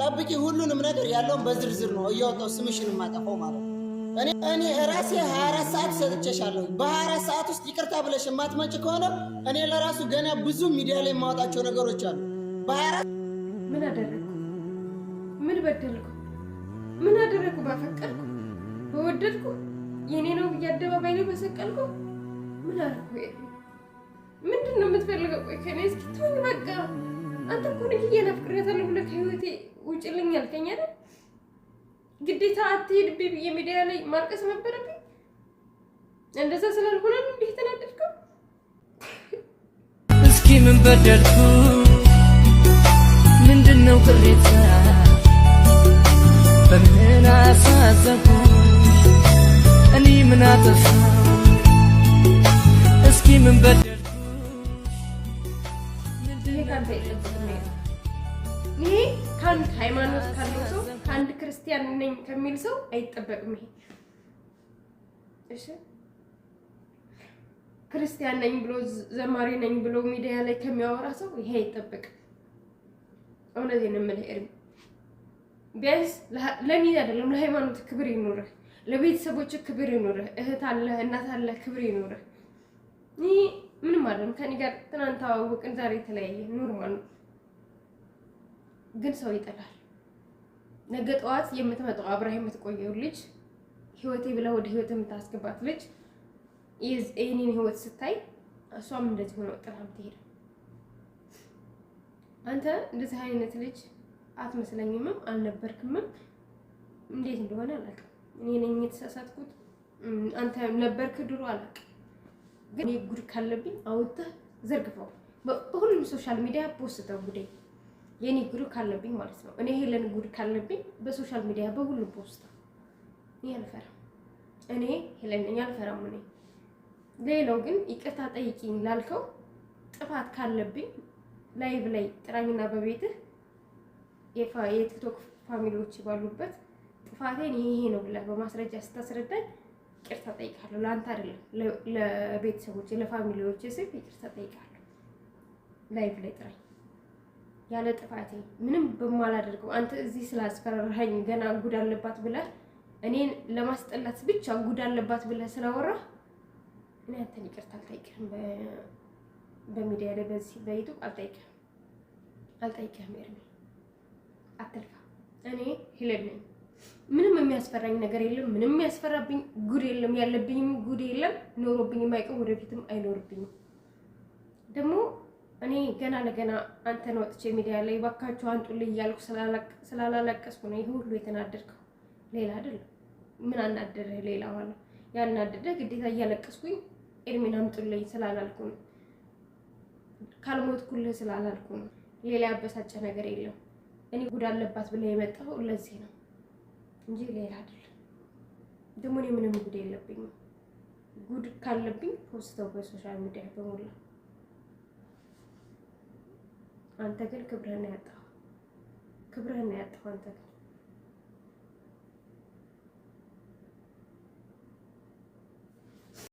ጠብቂ። ሁሉንም ነገር ያለውን በዝርዝር ነው እያወጣው ስምሽን የማጠፋው ማለት ነው። እኔ ራሴ 24 ሰዓት ሰጥቼሻለሁ። በ24 ሰዓት ውስጥ ይቅርታ ብለሽ የማትመጪ ከሆነ እኔ ለራሱ ገና ብዙ ሚዲያ ላይ የማወጣቸው ነገሮች አሉ። በ24 ምን አደረግኩ? ምን በደልኩ? ምን አደረግኩ? ባፈቀርኩ፣ በወደድኩ፣ የኔ ነው ብዬ አደባባይ ላይ በሰቀልኩ ምን አደረኩ? ምንድን ነው የምትፈልገው? ቆይ ከኔ እስኪ ተወኝ በቃ። አንተ እኮ ንግዬን አፍቅሬያታለሁ ብለህ ከህይወቴ ውጭልኝ አልከኝ አይደል? ግዴታ አትሄድብኝ ብዬ ሚዲያ ላይ ማልቀስ ነበረብኝ? እንደዛ ስላልሆነ ነው እንዲህ የተናደድከው? እስኪ ምን በደልኩ? ምንድነው ቅሬታ? በምን አሳዘንኩሽ? እኔ ምን አጠፋሁ? እስኪ ምን በደልኩሽ? ይሄ ከአንተ አይጠበቅም። ይሄ ከአንድ ሃይማኖት ካለው ሰው፣ ከአንድ ክርስቲያን ነኝ ከሚል ሰው አይጠበቅም። ይሄ እሺ፣ ክርስቲያን ነኝ ብሎ፣ ዘማሪ ነኝ ብሎ ሚዲያ ላይ ከሚያወራ ሰው ይሄ አይጠበቅም። እውነቴን ነው የምልህ ኤርሚ፣ ቢያንስ ለእኔ አይደለም ለሃይማኖት ክብር ይኑርህ፣ ለቤተሰቦች ክብር ይኑርህ። እህት አለህ፣ እናት አለህ፣ ክብር ይኑርህ። ይህ ምንም አይደለም። ከኔ ጋር ትናንት ተዋወቅን፣ ዛሬ የተለያየ normal ነው። ግን ሰው ይጠላል። ነገ ጠዋት የምትመጣው አብረህ የምትቆየው ልጅ፣ ህይወቴ ብለህ ወደ ህይወት የምታስገባት ልጅ የኔን ህይወት ስታይ እሷም እንደዚህ ሆነ ጥላ ምትሄድ። አንተ እንደዚህ አይነት ልጅ አትመስለኝምም፣ አልነበርክምም። እንዴት እንደሆነ አላውቅም። እኔ ነኝ የተሳሳትኩት፣ አንተ ነበርክ ድሮ፣ አላውቅም። ግን እኔ ጉድ ካለብኝ አውጥተህ ዘርግፈው፣ በሁሉም social media post ተው ጉዴ። የኔ ጉድ ካለብኝ ማለት ነው። እኔ ሄለን ጉድ ካለብኝ በ social media በሁሉም post ተው። እኔ አልፈራም። እኔ ሄለን ነኝ፣ አልፈራም። እኔ ሌላው ግን ይቅርታ ጠይቂኝ ላልከው፣ ጥፋት ካለብኝ live ላይ ጥራኝና በቤትህ የቲክቶክ family ዎች ባሉበት ጥፋቴን ይሄ ይሄ ነው ብለህ በማስረጃ ስታስረዳኝ ይቅርታ ጠይቃለሁ። ለአንተ አይደለም፣ ለቤተሰቦች ለ family ዎች ስል ይቅርታ ጠይቃለሁ። Live ላይ ጥራኝ። ያለ ጥፋቴ ምንም በማላደርገው አንተ እዚህ ስላስፈራራኸኝ፣ ገና ጉድ አለባት ብለህ እኔን ለማስጠላት ብቻ ጉድ አለባት ብለህ ስላወራህ እኔ አንተን ይቅርታ አልጠይቅህም። በሚዲያ ላይ በዚህ በዩቱብ አልጠይቅህም፣ አልጠይቅህም። ኤርሚ አትልፋ። እኔ ሄለን ነኝ። ምንም የሚያስፈራኝ ነገር የለም። ምንም የሚያስፈራብኝ ጉድ የለም። ያለብኝም ጉድ የለም። ኖሮብኝ የማይቀር ወደፊትም አይኖርብኝም። ደግሞ እኔ ገና ለገና አንተን ወጥቼ ሚዲያ ላይ ባካችሁ አንጡልኝ እያልኩ ስላላለቀስኩ ነው ይህ ሁሉ የተናደድከው፣ ሌላ አይደለም። ምን አናደደህ? ሌላ ኋላ ያናደደህ ግዴታ እያለቀስኩኝ ኤርሚን አምጡልኝ ስላላልኩ ነው። ካልሞትኩልህ ስላላልኩ ነው። ሌላ ያበሳጨ ነገር የለም። እኔ ጉድ አለባት ብለህ የመጣኸው ለዚህ ነው እንጂ ሌላ አይደለም። ደግሞ እኔ ምንም ጉድ የለብኝም። ጉድ ካለብኝ post ተው በ social media በሙላ። አንተ ግን ክብርህን ያጣኸው፣ ክብርህን ያጣኸው አንተ ግን